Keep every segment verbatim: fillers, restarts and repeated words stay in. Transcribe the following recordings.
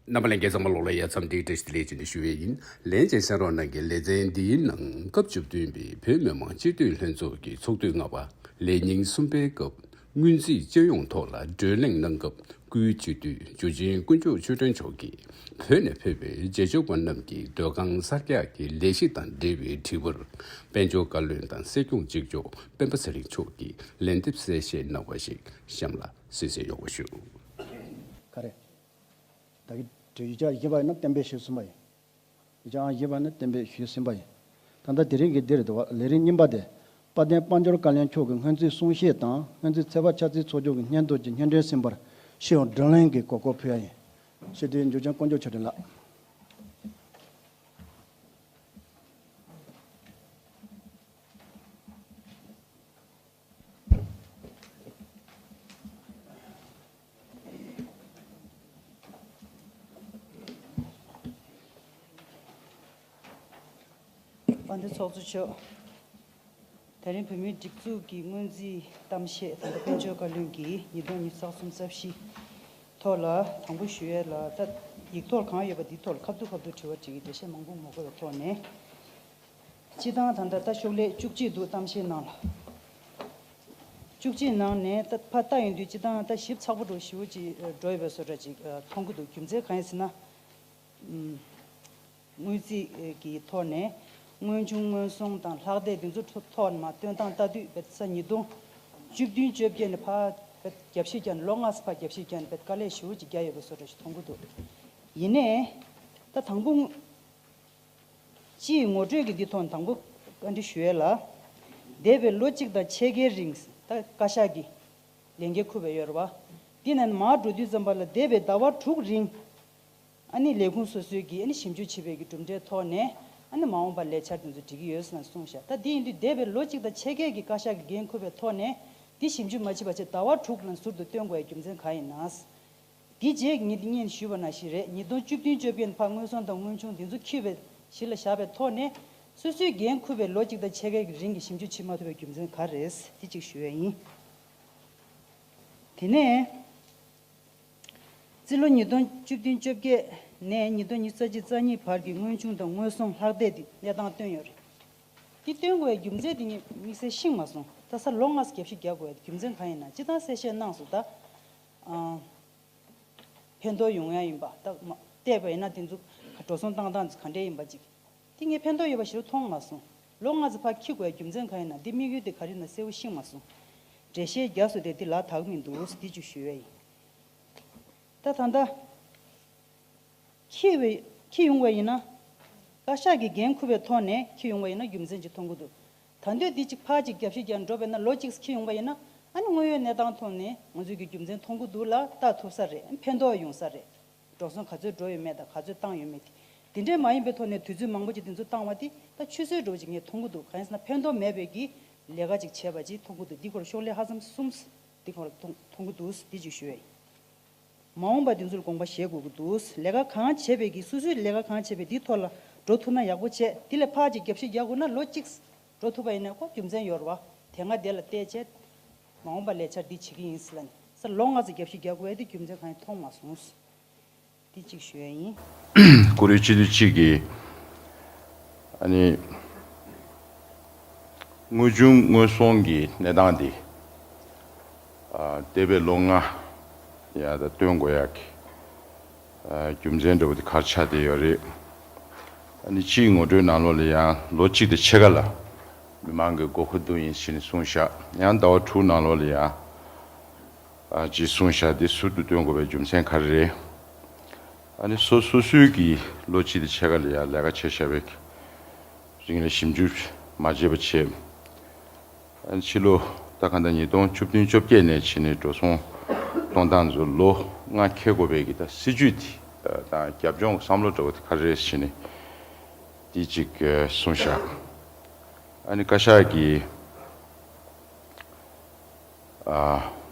རྣམ་པ་ལྷན་རྒྱས་ཚང་མ་ལོག་ལ་ཡ་འཚམས་འདྲིའི་བཀྲ་ཤིས་བདེ་ལེགས་བྱས་ནས་ཞུ་བའི་ཡིན། ལན་ཅན་གསན་རོགས་གནང་གི་ལེ་ཚན་འདིའི་ནང་སྐབས་བཅུ་བདུན་པའི་བོད་མི་མང་སྤྱི་འཐུས་ལྷན་ཚོགས་ཀྱི་ཚོགས་དུས་ལྔ་པ་ལས་ཉིན་གསུམ་པའི་སྐབས་སྔོན་རྩིས་སྤྱི་ཡོངས་ཐོག་ལ་བགྲོ་གླེང་གནང་སྐབས་སྐུའི་སྤྱི་འཐུས་ཇོ་ཆེན་དཀོན་མཆོག་ཆོས་སྒྲོན་མཆོག་གིས་བོད་ནས་ཕེབས་པའི་རྗེས་ཕྱོགས་པ་རྣམས་ཀྱི་སྡོད་ཁང་གསར་རྒྱག་གི་ལས་གཞི་དང་འབྲེལ་བའི་དྲི་བར་དཔལ་འབྱོར་བཀའ་བློན་དང་སྲིད་སྐྱོང་གཅིག་ལྕོགས་སྤེན་པ་ཚེ་རིང་མཆོག་གིས་ལན་འདེབས་གསལ་བཤད་གནང་བ་ཞིག་གཤམ་ལ་གསན་གཟིགས་ཡོང་བ་ཞུ། ག་རེ། ད་གི་དྲི་བ་ཡིག་ཆ་ཡིན་པ་ཡིན་ན་གཏན་འབེབས་ཞུས་ཟིན་པ་ཡིན། ཡིག་ཆ་ཡིན་པ་ཡིན་ན་གཏན་འབེབས་ཞུས་ཟིན་པ་ཡིན། ད་ལྟ་དེ་རིང་གི་འདིར་འདུག་བ། ལས་རིམ་གཉིས་པ་དེ། དཔལ་ལྡན་དཔལ་འབྱོར་བཀའ་བློན་མཆོག་གི་སྔོན་རྩིས་གསུང་བཤད་དང་སྔོན་རྩིས་ཚེས་པ་ཆ་ཚིགས་ཚོགས་ཆུང་གི་སྙན་ཐོ་གཅིག་སྙན་སྒྲོན་ཟིན་པར་ཞུ་ཡང་བགྲོ་གླེང་གི་གོ་སྐབས་ཕུལ་ཡ་ཡིན། སྤྱི་འཐུས་ཇོ་ཆེན་དཀོན་མཆོག་ཆོས་སྒྲོན་ལགས། དཔལ་ལྡན་ཚོགས་གཙོ་མཆོག་དེ་རིང་བོད་མིའི་སྒྲིག་འཛུགས་ཀྱི་སྔོན་རྩིས་གཏམ་བཤད་ད་ལྟ་དཔལ་འབྱོར་བཀའ་བློན་གྱིས་ཉིས་སྟོང་ཉི་ཤུ་རྩ་གསུམ་རྩ་བཞི་ཐོག་ལ་དང་པོ་ཞུ་ཡས་ལ། ད་ཡིག་ཐོག་གང་ཡོད་པ་འདིའི་ཐོག་ལ་ཁ་ཐུག་ཁ་ཐུག་དྲི་བ་དྲི་གི་འགྲེལ་བཤད་མང་པོ་མ་དགོས་པའི་ཐོག་ནས། སྤྱི་བཏང་ད་ལྟ་ད་ཤོག་ལྷེ་བཅུ་གཅིག་འདུག་གཏམ་བཤད་ནང་ལ། བཅུ་གཅིག་ནང་ནས་ད་ཕར་ལྟ་ཡོང་དུས་སྤྱི་བཏང་ད་ཞིབ་ཚགས་པོ་འགྲོ་ཞེ་པོ་ཅིག་འགྲོ་ཡོད་པའི་བཟོ་འདྲ་ཅིག་མཐོང་གི་འདུག་རྒྱུ་མཚན་གང་ཡིན་ཟེར་ན། ཨུམ། སྔོན་རྩིས་ཀྱི་ཐོག་ནས་དངོས་བྱུང་དངོས་ཟོང་དང་ལྷག་བསྡད་དེ་ཚོ་ཐོག་ནས་མར་སྟོན་སྟངས་ལྟ་དུས་བེད་ས་ཉིས་སྟོང་བཅུ་བདུན་བཅོ་བརྒྱད་ནས་ཕར་བེད་རྒྱབ་བཤིག་རྒྱག་ནས་ལོ་ལྔ་ཙམ་ཕར་རྒྱབ་བཤིག་རྒྱག་ནས་བེད་དཀའ་ལས་ཞེ་པོ་ཅིག་རྒྱག་ཡོད་པའི་བཟོ་འདྲ་ཞིག་མཐོང་གི་འདུག་ཡིན་ནའི་ད་དང་པོ་སྤྱིའི་ངོ་སྤྲོད་ཀྱི་འདི་ཐོག་ནས་དང་པོ་བཀའ་འདྲི་ཞུ་ཡས་ལ། འདས་པའི་ལོ་གཅིག་དང་ཕྱེད་ཀའི་རིང་ད་བཀའ་ཤག་གིས་ལས་འགན་འཁུར་བའི་ཡོད་རེད་བ། འདི་ནས་མར་འགྲོ་དུས་ཙམ་པ་ལ་འདས་པའི་ཟླ་བ་དྲུག་རིང་ཨ་ནི་ལས་ཁུངས་སོ་སོའི་གིས་ཨ་ནི་ཞིབ་འཇུག་བྱས་པའི་གི་གྲུབ་འབྲས་ཐོག་ནས་ཨ་ནི་མ་འོངས་པ་ལས་འཆར་དེ་ཚོ་སྒྲིག་གི་ཡོད་ཟེར་ནས་གསུངས་ཤག་ད་འདི་ཡིན་དུས་འདས་པའི་ལོ་གཅིག་དང་ཕྱེད་ཀའི་གི་བཀའ་ཤག་གི་འགན་འཁུར་བའི་ཐོག་ནས་འདི་ཞིབ་འཇུག་མ་བྱས་པ་བྱས་ཟླ་བ་དྲུག་ལ་ཟུར་དུ་བཏོན་དགོས་ཡ་རྒྱུ་མཚན་གང་ཡིན་ན། འདི་རྗེས་ངས་འདི་སྔོན་ཞུས་པ་ནང་བཞིན་རེད། ཉིས་སྟོང་བཅུ་བདུན་བཅོ་བརྒྱད་ནས་ཕར་དངོས་ཟོང་དང་དངོས་ཆུང་འདི་ཚོ་འཁྱེར་བའི་གཞི་ལ་བཞག་པའི་ཐོག་ནས་སོ་སོའི་འགན་འཁུར་བའི་ལོ་གཅིག་དང་ཕྱེད་ཀའི་རིང་གི་ཞིབ་འཇུག་བྱེད་མ་ཐུབ་པའི་རྒྱུ་མཚན་ག་རེ་རེད། འདི་གཅིག་ཞུ་ཡ་ཡིན། དེ་ནས། རྩིས་ལོ་ཉིས་སྟོང་བཅུ་བདུན་བཅོ་བརྒྱད་ནས་ཉིས་སྟོང་ཉི་ཤུ་རྩ་གཅིག་རྩ་གཉིས་བར་གྱི་དངོས་ཆུང་དང་དངོས་ཟོང་ལྷག་བསྡད་དེ་གནས་སྟངས་བཏོན་ཡོད་རེད། འདི་བཏོན་དགོས་ཡ་རྒྱུ་མཚན་དེ་ངས་དམིགས་བསལ་ཤེས་མ་སོང་། ད་ས་ལོ་ལྔ་ཙམ་རྒྱབ་བཤིག་རྒྱག་དགོས་ཡ་རྒྱུ་མཚན་གང་ཡིན་ན་སྤྱིར་བཏང་གསལ་བཤད་གནང་སོང་ད། ཨང་། ཕན་ཐོགས་ཡོང་ཡ་ཡིན་པ་ད་མ་བལྟས་པ་ཡིན་ན་དེ་ཚོ་འགྲོ་སོང་བཏང་སྟངས་ཚོ་ག་འདྲས་ཡིན་པ་ཅིག་དེ་ངས་ཕན་ཐོགས་ཡོད་པ་ཞིག་མཐོང་མ་སོང་། ལོ་ལྔ་ཙམ་ཕར་འཁྱེར་དགོས་ཡ་རྒྱུ་མཚན་གང་ཡིན་ན་འདི་དམིགས་ཡུལ་དེ་ག་རེ་ཡིན་ན་གསལ་པོ་ཤེས་མ་སོང་། འགྲེལ་བཤད་རྒྱག་སྲོལ་དེ་འདི་ལག་དག་མི་འདུག་འདི་ཅིག་ཞུ་ཡ་ཡིན། ད་ད་ལྟ། འཁྱེར་བའི་འཁྱེར་ཡོང་བ་ཡིན་ན། བཀའ་ཤག་གིས་འགན་འཁུར་བའི་ཐོག་ནས་འཁྱེར་ཡོང་བ་ཡིན་ན་རྒྱུ་མཚན་ཅིག་མཐོང་གི་འདུག་ད་འདོད་འདི་གཅིག་ཕར་གཅིག་རྒྱབ་བཤིག་རྒྱག་འགྲོ་བས་ན་ལོ་གཅིག་འཁྱེར་ཡོང་བ་ཡིན་ན་ཨ་ནི་དངོས་ཡོད་གནས་སྟངས་ཐོག་ནས་ང་ཚོས་ཀྱི་རྒྱུ་མཚན་མཐོང་གི་འདུག་ལ་ལྟ་ཐུབ་ས་རེད། ཕན་ཐོགས་ཡོང་ས་རེད། འགྲོ་སོང་ག་ཚོད་འགྲོ་ཡོད་མེད་དང་ག་ཚོད་བཏང་ཡོད་མེད་དེ། དེ་འདྲས་མ་ཡིན་པའི་ཐོག་ནས་དུས་ཚོད་མང་པོ་ཅིག་དེ་ཚོ་བཏང་བ་དེ་ད་ཆུད་ཟོས་འགྲོ་བ་ཅིག་ངས་མཐོང་གི་འདུག་གང་ཡིན་ཟེར་ན་ཕན་ཐོགས་མེད་པའི་གི་ལས་ཀ་ཅིག་བྱས་པ་ཅིག་མཐོང་གི་འདུག་འདི་སྐོར་ཤོག་ལྷེ་ཧ་ཙམ་གསུམ་འདི་སྐོར་མཐོང་མཐོང་གི་འདུག་འདི་ཅིག་ཞུ་ཡ་ཡིན། མ་འོངས་པ་འདི་ཚོར་དགོངས་པ་བཞེས་དགོས་ཀྱི་འདུག་ལས་ཀ་གང་བྱས་པའི་གི་སོ་སོའི་ལས་ཀ་གང་བྱས་པའི་འདིའི་ཐོག་ལ་འགྲོ་ཐུབ་ན་ཡག་པོ་བྱས། འདི་ལས་ཕར་ཅིག་རྒྱབ་བཤིག་རྒྱག་དགོས་ན་ལོ་གཅིག་འགྲོ་ཐུབ་པ་ཡིན་ན་ཁོ་རྒྱུ་མཚན་ཡོད་རེད་བ། དེ་སྔ་དེ་ལ་བལྟས་བྱས། མ་འོངས་པ་ལས་འཆར་འདི་བྱེད་ཀྱི་ཡིན་ཟེར་ལ་ནི་ས་ལོ་ལྔ་ཙམ་རྒྱབ་བཤིག་རྒྱག་དགོས་ཡ་དེ་རྒྱུ་མཚན་གང་ཡང་མཐོང་མ་སོང་། འདི་གཅིག་ཞུ་ཡ་ཡིན། བཀུར་འོས་སྤྱི་འཐུས་གཅིག་གིས་ཨ་ནི། དངོས་བྱུང་དངོས་ཟོང་གི་གནས་སྟངས་འདི། ཨ། འདས་པའི་ལོ་ལྔ་ཡ་ད་སྟོན་དགོས་ཡག་གི་ཨ། རྒྱུ་མཚན་འདྲ་བོ་དེ་ག་རེ་ཆགས་བསྡད་ཡོད་རེད། ཨ་ནི་སྤྱིའི་ངོ་སྤྲོད་ནང་ལོགས་ལ་ཡང་ལོ་གཅིག་དང་ཕྱེད་ཀ་ལ་མི་མང་གི་དགོས་མཁོ་འདུག་ཡིན་ཞེས་ནས་གསུངས་བཞག་ཡང་ཟླ་བ་དྲུག་ནང་ལོགས་ལ་ཡང་ཨ། ཅེས་གསུངས་བཞག་འདི་ཟུར་དུ་སྟོན་དགོས་པའི་རྒྱུ་མཚན་ག་རེ་རེད། ཨ་ནི་སོ་སོ་སོའི་གི་ལོ་གཅིག་དང་ཕྱེད་ཀ་ལ་ཡང་ལས་ཀ་བྱས་བཞག་པའི་རིང་ལ་ཞིབ་འཇུག་མ་བྱས་པ་བྱས། ཕྱི་ལོ་ད་ག་འདྲ་ཉིས་སྟོང་བཅུ་བདུན་བཅོ་བརྒྱད་ནས་བྱས་ནས་འགྲོ་སོང་གཏོང་སྟངས་ཚོ་ལོ་ལྔ་འཁེལ་དགོས་པའི་གི་ད་སྲིད་ཇུས་དེ་དང་རྒྱབ་ལྗོངས་བསམ་བློ་འདྲ་བོ་དེ་ག་རེ་རེད་ཟེར་ནས་དེ་གཅིག་གསུངས་བཞག་ཨ་ནི་བཀའ་ཤག་གིས་ཨ།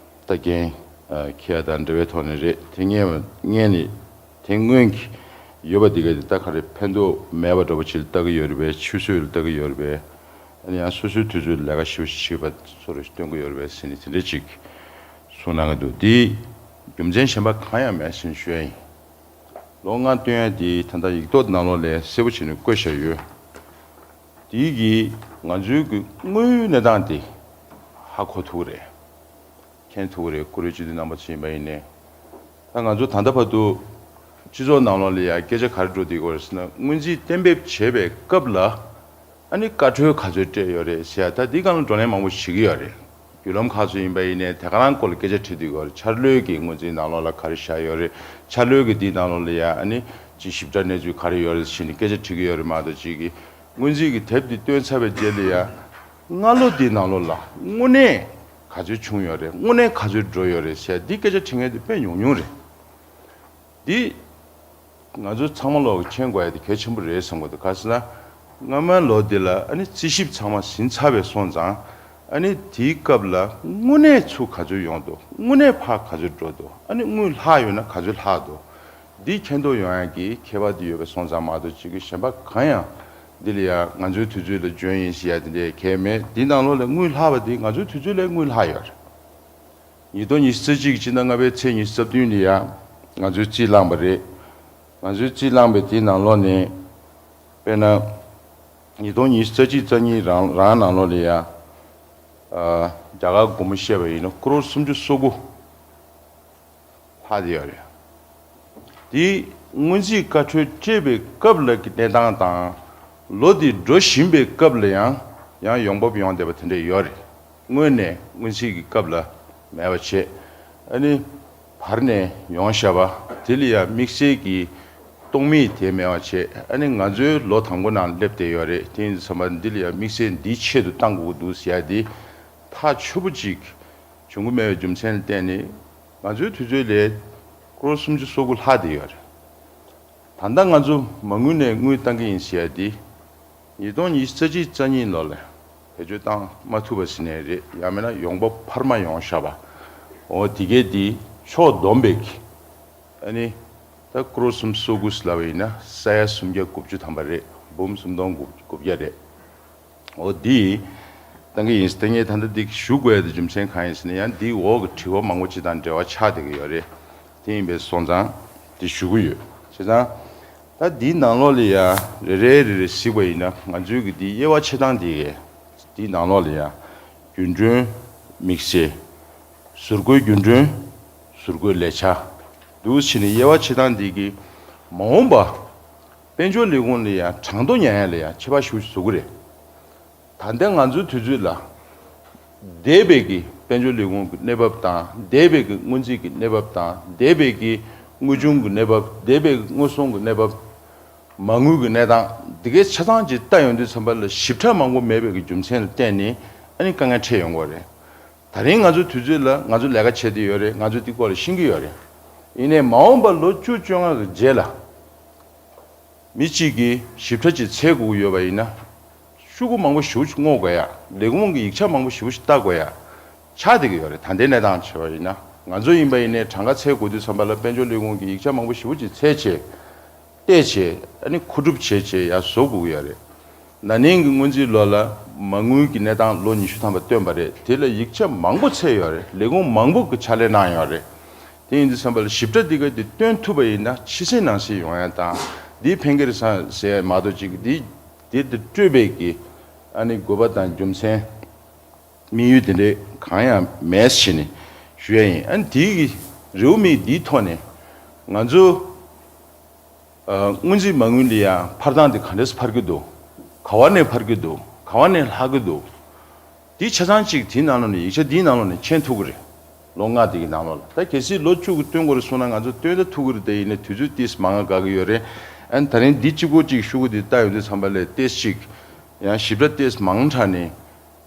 ད་འགན་ཨ། འཁྱེར་ཡ་དང་འབྲེལ་བའི་ཐོག་ནས་རེད། དེ་སྔོན་སྔོན་ནས་དེ་སྔོན་གྱི་ཡོད་པ་འདི་ག་དེ་ད་ག་རེ་ཕན་ཐོགས་མེད་པ་འདྲ་པོ་ཅིག་ལ་ལྟ་གི་ཡོད་རེད་པས། ཆུད་ཟོས་ལ་ལྟ་གི་ཡོད་རེད་པས། ཨ་ནི་ཡང་སོ་སོའི་དུས་ཚོད་ལ་ལས་ཀ་ཞེ་པོ་ཞིག་བྱེད་པ་ཚོར་སྟོན་གི་ཡོད་རེད་པས་ཟེར་ནས་དེ་འདྲ་ཅིག་གསུངས་གནང་གི་འདུག་འདི་རྒྱུ་མཚན་གཞན་པ་གང་ཡང་མེད་ཟེར་ནས་ཞུ་ཡ་ཡིན། ལོ་ལྔ་བཏོན་ཡ་དེ་ད་ལྟ་ཡིག་ཐོག་ནང་ལོགས་ལ་གསལ་པོ་བྱས་ནས་བཀོད་བཞག་ཡོད། དེ་གིས་ང་ཚོའི་གི་དངོས་ཡོད་གནས་སྟངས་དེ་ཧ་གོ་ཐུབ་ཀྱི་རེད། མཁྱེན་ཐུབ་ཀྱི་རེད། བཀུར་འོས་སྤྱི་འཐུས་རྣམ་པ་ཚོ་ཡིན་པ་ཡིན་ནའི། ད་ང་ཚོ་ད་ལྟ་བར་དུ་སྤྱི་ཚོགས་ནང་ལོགས་ལ་ཡ་སྐད་ཆ་ག་རེ་འགྲོ་བསྡད་ཀྱི་ཡོད་རེད་ཟེར་ན། སྔོན་རྩིས་གཏན་འབེབས་བྱེད་པའི་སྐབས་ལ་ཨ་ནི་བཀའ་འཁྲོལ་ག་ཚོད་སྤྲད་ཡོད་རེད་ཟེར་ཡ། ད་འདི་སྒང་ལ་བགྲོ་གླེང་མང་པོ་བྱེད་ཀྱི་ཡོད་རེད། བརྒྱུད་ལམ་ཁག་ཚོ་ཡིན་པ་ཡིན་ནའི་དེ་ག་རང་སྐོར་ལ་སྐད་ཆ་དྲིས་བསྡད་ཀྱི་ཡོད་རེད། འཆར་ལོས་ཀྱི་སྔོན་རྩིས་ནང་ལོགས་ལ་ག་རེ་བཞག་ཡོད་རེད། འཆར་ལོས་ཀྱི་འདིའི་ནང་ལོགས་ལ་ཡ་ཨ་ནི་ཅིག་ཞིབ་ཕྲ་གནས་ཚུལ་ག་རེ་ཡོད་རེད་ཟེར་ནས་སྐད་ཆ་དྲི་གི་ཡོད་རེད་མ་གཏོགས། ཅིག་གི་སྔོན་རྩིས་ཀྱི་དེབ་འདི་བཏོན་ཚར་བའི་རྗེས་ལ་ཡ་སྔ་ལོ་འདིའི་ནང་ལོགས་ལ་དངོས་གནས་ག་ཚོད་བྱུང་ཡོད་རེད། དངོས་གནས་ག་ཚོད་འགྲོ་ཡོད་རེད་ཟེར་འདི་སྐད་ཆ་དྲི་མཁན་དེ་དཔེ་ཉུང་ཉུང་རེད། འདི་ང་ཚོ་ཚང་མ་ལོག་མཁྱེན་དགོས་ཡ་དེ་གལ་ཆེན་པོ་རེད་བསམ་གྱི་འདུག་ག་ཟེར་ན། སྔ་མའི་ལོ་འདི་ལ་ཨ་ནི་རྩིས་ཞིབ་ཚང་མ་ཟིན་ཚར་བའི་སོང་ཙང་། ཨ་ནི་དེའི་སྐབས་ལ་དངོས་གནས་ཚུར་ག་ཚོད་ཡོང་འདུག་དངོས་གནས་ཕར་ག་ཚོད་འགྲོ་འདུག་ཨ་ནི་དངུལ་ལྷག་ཡོད་ན་ག་ཚོད་ལྷག་འདུག་འདི་མཁྱེན་རྟོགས་ཡོང་ཡ་གི་ཁྱད་པར་འདི་ཡོད་པའི་སོང་ཙང་མ་གཏོགས། ཅིག་གི་གཞན་པ་གང་ཡང་འདི་ལ་ཡ་ང་ཚོའི་དུས་ཚོད་ལ་འཇོན་ཡིན་ཟེར་ཡ་དེ་འདྲས་གལ་མེད། འདི་ནང་ལོགས་ལ་དངུལ་ལྷག་པ་འདི་ང་ཚོའི་དུས་ཚོད་ལ་དངུལ་ལྷག་ཡོད་རེད། ཉིས་སྟོང་ཉི་ཤུ་རྩ་གཅིག་གི་སྤྱི་ཟླ་ལྔ་པའི་ཚེས་ཉི་ཤུ་རྩ་བདུན་ལ་ཡ་ང་ཚོའི་རྩིས་བླངས་པ་རེད། ང་ཚོའི་རྩིས་བླངས་པའི་དེའི་ནང་ལོགས་ནས་དཔེར་ན་ཉིས་སྟོང་ཉི་ཤུ་རྩ་གཅིག་རྩ་གཉིས་རང་རང་ནང་ལོགས་ལ་ཡ། ཨ། རྒྱ་གར་སྒོར་མོ་བཤད་པ་ཡིན་ན་ཀོ་རོར་སུམ་ཅུ་སོ་དགུ་ལྷག་བསྡད་ཡོད་རེད། དེ་སྔོན་རྩིས་བཀའ་འཁྲོལ་སྤྲད་པའི་སྐབས་ལ་གི་གནས་སྟངས་དང་། ལོ་དེ་འགྲོ་བཞིན་པའི་སྐབས་ལ་ཡང་ཡང་ཡོང་འབབ་ཡོང་བསྡད་པ་དེ་འདྲ་ཡོད་རེད། སྔོན་ནས་སྔོན་རྩིས་ཀྱི་སྐབས་ལ་མེད་པ་བྱས། ཨ་ནི་བར་ནས་ཡོང་བཞག་པ་དེ་ལ་ཡང་དམིགས་བསལ་གྱི་སྟོང་མིག་དེ་མེད་པ་བྱས། ཨ་ནི་ང་ཚོའི་ལོ་དང་པོ་ནང་སླེབས་བསྡད་ཡོད་རེད། དེ་ཡིན་དུས་ཙམ་པ་འདི་ལ་ཡང་དམིགས་བསལ་འདིའི་ཆེད་དུ་བཏང་དགོས་ཀྱི་འདུག་ཟེར་ཡ་འདི་ཐག་ཆོད་པོ་ཅིག་བྱུང་གི་མེད་པའི་རྒྱུ་མཚན་ལ་བརྟེན་ནས། ང་ཚོའི་དུས་ཚོད་ལས་ཀོ་རོར་སུམ་ཅུ་སོ་དགུ་ལྷག་བསྡད་ཡོད་རེད། ད་ལྟ་ང་ཚོ་མ་དངུལ་ནས་དངུལ་བཏང་གི་ཡིན་ཟེར་ཡ་འདི། ཉིས་སྟོང་ཉི་ཤུ་རྩ་གཅིག་རྩ་གཉིས་ལོ་ལ་བེད་སྤྱོད་བཏང་མ་ཐུབ་པ་ཟེར་ནའི་རེད། ཡང་མིན་ན་ཡོང་འབབ་འཕར་མ་ཡོང་བཞག་པ། འོ་དེ་གས་འདི་ཕྱོགས་བསྡོམས་པའི་གི། ཨ་ནི་ད་ཀོ་རོར་སུམ་ཅུ་སོ་དགུ་ཟེར་ལབ་པ་ཡིན་ན་ས་ཡ་སུམ་བརྒྱ་དགུ་བཅུ་ཐམ་པ་རེད། འབུམ་སུམ་སྟོང་དགུ་བརྒྱ་རེད། འོ་འདི་བཏང་གི་ཡིན་ཟེར། ངས་ད་ལྟ་འདི་ཞུ་དགོས་ཡ་དེ་རྒྱུ་མཚན་གང་ཡིན་ཟེར་ན། ཡང་འདིའི་འོག་གི་དྲི་བ་མང་པོ་ཅིག་དང་འབྲེལ་བ་ཆགས་བསྡད་ཀྱི་ཡོད་རེད། དེ་ཡིན་པའི་སོང་ཙང་དེ་ཞུ་གི་ཡོད། བྱས་ཙང་ད་འདིའི་ནང་ལོགས་ལ་ཡ་རེ་རེ་རེ་རེ་གཟིགས་པ་ཡིན་ན། ང་ཚོའི་གི་འདི་དབྱེ་བ་ཕྱེ་སྟངས་འདི་གས། འདིའི་ནང་ལོགས་ལ་ཡ་རྒྱུན་གྲོན་དམིགས་བསལ། ཟུར་བཀོལ་རྒྱུན་གྲོན། ཟུར་བཀོལ་ལས་འཆར། འདུག་སེ་བྱས་ནས་དབྱེ་བ་ཕྱེ་སྟངས་འདི་གིས་མ་འོངས་པ་དཔལ་འབྱོར་ལས་ཁུངས་ལ་ཡང་གྲངས་ཐོ་ཉར་ཡ་ལ་ཡང་ཁྱད་པར་ཞེ་པོ་ཅིག་བཟོ་གི་རེད། ད་ལྟ་ང་ཚོའི་དུས་ཚོད་ལ་འདས་པའི་གི་དཔལ་འབྱོར་ལས་ཁུངས་ཀྱི་གནས་བབ་དང་། འདས་པའི་གི་སྔོན་རྩིས་ཀྱི་གནས་བབ་དང་། འདས་པའི་གི་དངུལ་ཆུང་གི་གནས་བབ། འདས་པའི་གི་དངུལ་སྲུང་གི་གནས་བབ། མ་དངུལ་གྱི་གནས་སྟངས་འདི་གའི་ཆ་ཚང་ཅིག་བལྟ་ཡོང་དུས་ཙམ་པ་ལ་ཞིབ་ཕྲ་མང་པོ་མེད་པའི་གི་རྒྱུ་མཚན་ལ་བརྟེན་ནས་ཨ་ནི་དཀའ་ངལ་འཕྲད་ཡོང་གི་རེད། ད་རིང་ང་ཚོའི་དུས་ཚོད་ལ་ང་ཚོ་ལས་ཀ་བྱེད་བསྡད་ཡོད་རེད། ང་ཚོས་འདི་སྐོར་ལ་ཤེས་ཀྱི་ཡོད་རེད། ཡིན་ནའི་མ་འོངས་པ་ལོ་བཅུ་བཅོ་ལྔ་གི་རྗེས་ལ་མི་གཅིག་གིས་ཞིབ་ཕྲ་ཅིག་འཚོལ་དགོས་ཀྱི་ཡོད་པ་ཡིན་ན། ཤོག་གུ་མང་པོ་ཞེ་པོ་ཅིག་བསྔོག་དགོས་ཡ། ལས་ཁུངས་ཀྱི་ཡིག་ཆ་མང་པོ་ཞེ་པོ་ཅིག་བལྟ་དགོས་ཡ་ཆགས་བསྡད་ཀྱི་ཡོད་རེད། ད་ལྟའི་གནས་སྟངས་བྱས་པ་ཡིན་ན། ང་ཚོ་ཡིན་པ་ཡིན་ནའི་གྲངས་ཀ་འཚོལ་དགོས་དུས་ཙམ་པ་ལ་དཔལ་འབྱོར་ལས་ཁུངས་ཀྱི་ཡིག་ཆ་མང་པོ་ཞེ་པོ་ཅིག་འཚོལ་བྱས། བལྟས་བྱས། ཨ་ནི་མཁོ་སྒྲུབ་བྱས་བྱས་ཡར་བཟོ་དགོས་ཀྱི་ཡོད་རེད། ན་ནིང་གི་སྔོན་རྩིས་ལོ་ལ་མ་དངུལ་གྱི་གནས་སྟངས་ལོ་ཉི་ཤུ་ཐམ་པ་བཏོན་པ་རེད། དེ་ལ་ཡིག་ཆ་མང་པོ་འཚོལ་ཡོད་རེད། ལས་ཁུངས་མང་པོ་གི་ཕྱག་ལས་གནང་ཡོད་རེད། དེ་ཡིན་དུས་ཙམ་པ་ལ་ཞིབ་ཕྲ་འདི་ག་འདི་བཏོན་ཐུབ་པ་ཡིན་ན་ཕྱི་སེམས་ནང་སེམས་ཡོང་ཡ་དང་། འདི་ཕན་གྱི་རེད་བསམ་ཟེར་ཡ་མ་གཏོགས། ཅིག་འདི་འདི་འདི་སྤྲོད་པའི་གི་ཨ་ནི་དགོས་པ་དང་རྒྱུ་མཚན། དམིགས་ཡུལ་དེ་འདྲའི་གང་ཡང་མེད་ཟེར་ནས་ཞུ་ཡ་ཡིན། ཨ་ནི་དེའི་རེའུ་མིག་འདིའི་ཐོག་ནས་ང་ཚོ་ཨ་སྔོན་རྩིས་མ་དངུལ་ལ་ཡང་འཕར་སྟངས་དེ་ག་འདྲས་འཕར་གྱི་འདུག་ག་བ་ནས་འཕར་གྱི་འདུག་ག་བ་ནས་ལྷག་གི་འདུག་དེ་ཆ་ཚང་གཅིག་དེའི་ནང་ལོགས་ནས། ཡིག་ཆ་འདིའི་ནང་ལོགས་ནས་མཁྱེན་ཐུབ་ཀྱི་རེད། ལོ་ལྔ་དེ་གི་ནང་ལོགས་ལ། ད་གལ་སྲིད་ལོ་བཅུ་གི་སྟོན་དགོས་རེད་གསུངས་ན་ང་ཚོ་སྟོན་ད་ཐུབ་ཀྱི་རེད། དེ་ཡིན་ནའི་དུས་ཚོད་ཏོག་ཙམ་མང་ང་འགོར་གྱི་ཡོད་རེད། ཨ་ནི་ད་རིང་འདི་གཅིག་པོ་གཅིག་ཤོག་གུ་འདི་བལྟ་ཡོང་དུས་ཙམ་པ་ལ་ཏོག་ཙམ་ཅིག་ཡང་ཞིབ་ཕྲ་ཏོག་ཙམ་མང་དྲགས་ནས།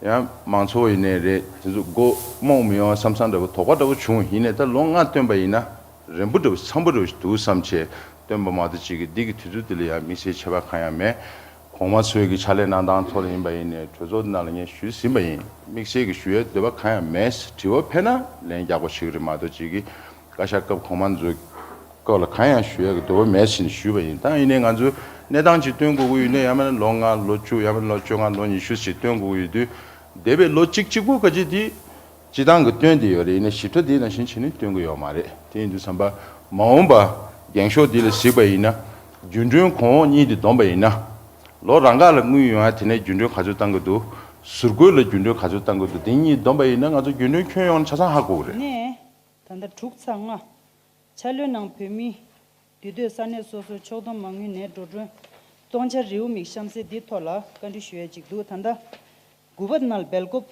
ཡང་མང་ཚོགས་ཡིན་ནའི་རེད། དེ་ཚོ་མགོ་རྨོངས་མི་ཡོང་བསམ་བསམ་འདྲ་པོ། དོགས་པ་འདྲ་པོ་བྱུང་། ཡིན་ནའི་ད་ལོ་ལྔ་བཏོན་པ་ཡིན་ན་རན་པོ་འདྲ་པོ་འཚམ་པོ་འདྲ་པོ་ཞིག་འདུག་བསམ་བྱས་བཏོན་པ་མ་གཏོགས། ཅིག་གི་འདི་གི་དུས་ཚོད་འདི་ལ་ཡང་དམིགས་བསལ་ཁྱད་པར་གང་ཡང་མེད། གོང་མ་ཚོས་ཀྱི་ཕྱག་ལས་གནང་སྟངས་ཐོག་ལ་ཡིན་པ་ཡིན་ནའི། གྲོས་ཚོགས་འདི་ནང་ལ་ངས་ཞུས་ཟིན་པ་ཡིན། དམིགས་བསལ་གྱི་ཞུ་ཡའི་འདོད་པ་གང་ཡང་མེད། དྲི་བ་ཕེབས་ན་ལན་རྒྱག་དགོས་ཞིག་རེད་མ་གཏོགས། ཅིག་གི་བཀའ་ཤག་སྐབས་གོང་མ་ཚོའི་སྐོར་ལ་གང་ཡང་ཞུ་ཡག་གི་འདོད་པ་མེད་ཟེར་ནས་ཞུས་པ་ཡིན། ད་ཡིན་ནའི་ང་ཚོས་གནས་སྟངས་ཅིག་སྟོན་དགོས་ཀྱི་ཡོད་ན། ཡང་མིན་ན་ལོ་ལྔ་ལོ་བཅུ། ཡང་མིན་ན་ལོ་བཅོ་ལྔ་ལོ་ཉི་ཤུ་ཞིག་སྟོན་དགོས་ཀྱི་ཡོད་དུས། འདས་པའི་ལོ་གཅིག་གཅིག་པོ་ག་ཅིག་དེ་སྤྱི་བཏང་གི་སྟོན་བསྡད་ཡོད་རེད། ཡིན་ནའི་ཞིབ་ཕྲ་དེ་ནང་བཞིན་བྱས་ནས་སྟོན་གྱི་ཡོད་མ་རེད། དེ་ཡིན་དུས་ཙམ་པ་མ་འོངས་པ་ འགེངས་ཤོག་འདི་ལ་གཟིགས་པ་ཡིན་ན། རྒྱུན་གྲོན་གོང་འོག་གཉིས་འདི་བསྡོམས་པ་ཡིན་ན། ལོ་རང་འགག་ལ་དངུལ་ཡོང་ཡ་དེ་ནས་རྒྱུན་གྲོན་ག་ཚོད་བཏང་གི་འདུག་ཟུར་བཀོལ་ལ་རྒྱུན་གྲོན་ག་ཚོད་བཏང་གི་འདུག་འདི་གཉིས་བསྡོམས་པ་ཡིན་ན་ང་ཚོ་རྒྱུན་གྲོན་ཁྱོན་ཡོངས་ཆ་ཚང་ཧ་གོ་གི་རེད། ནས་ད་ལྟ་དྲུག་ཚེག་ལྔ། འཆར་ལོའི་ནང་བོད་མིའི་དུས་སྟོན་ས་གནས་སོ་སོའི་ཕྱོགས་བསྡོམས་མ་དངུལ་ནས་འགྲོ་གྲོན་གཏོང་འཆར་རེའུ་མིག་གཤམ་གསལ་འདིའི་ཐོག་ལ་བཀའ་འདྲི་ཞུ་ཡ་ཅིག་འདུག་ད་ལྟ་དགུ་པ་ནང་སྦེལ་ཀོབ།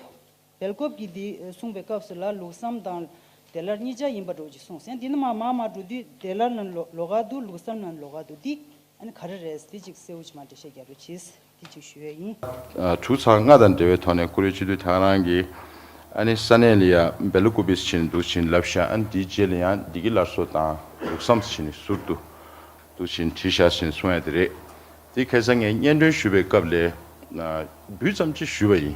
སྦེལ་ཀོབ་ཀྱིས་འདི་གསུངས་པའི་སྐབས་སུ་ལ་ལུགས་བསམ་དང་ཌོ་ལར་གཉིས་ཆ་ཡིན་པ་འདྲ་བོ་ཅིག་གསུངས་ཟིན། འདི་ནི་མ་མ་མ་འགྲོ་དུས་ཌོ་ལར་ནང་ལོ་ལོགས་ཀ་འདུག་ལུགས་བསམ་ནང་ལོགས་ཀ་འདུག་འདི་ཨ་ནི་ག་རེ་རེད། འདི་ཅིག་གསལ་བོ་ཅིག་མ་འགྲེལ་བཤད་རྒྱག་རོགས་གྱིས། འདི་ཅིག་ཞུ་ཡས་ཡིན། ཨ། དྲུག་ཚེག་ལྔ་དང་འབྲེལ་བའི་ཐོག་ནས་བཀུར་འོས་སྤྱི་འཐུས་ཐེངས་རང་གིས་ཨ་ནི་ས་གནས་ལ་ཡ་སྦེལ་ཀོབ་བྱས་ནས་འདུག་བྱས་ནས་ལབ་ཤག་ཨ་ནི་དེའི་རྗེས་ལ་ཡང་བདེ་སྐྱིད་སླར་གསོ་དང་ལུགས་བསམ་བྱས་ནས་ཟུར་དུ་འདུག་བྱས་ནས་བྲིས་ཤག་བྱས་ནས་གསུང་ཡ་དེ་རེད། དེ་ཁ་སང་ངས་སྙན་སྒྲོན་ཞུ་བའི་སྐབས་ལ་ཨ་འབུད་ཙམ་ཅིག་ཞུས་པ་ཡིན།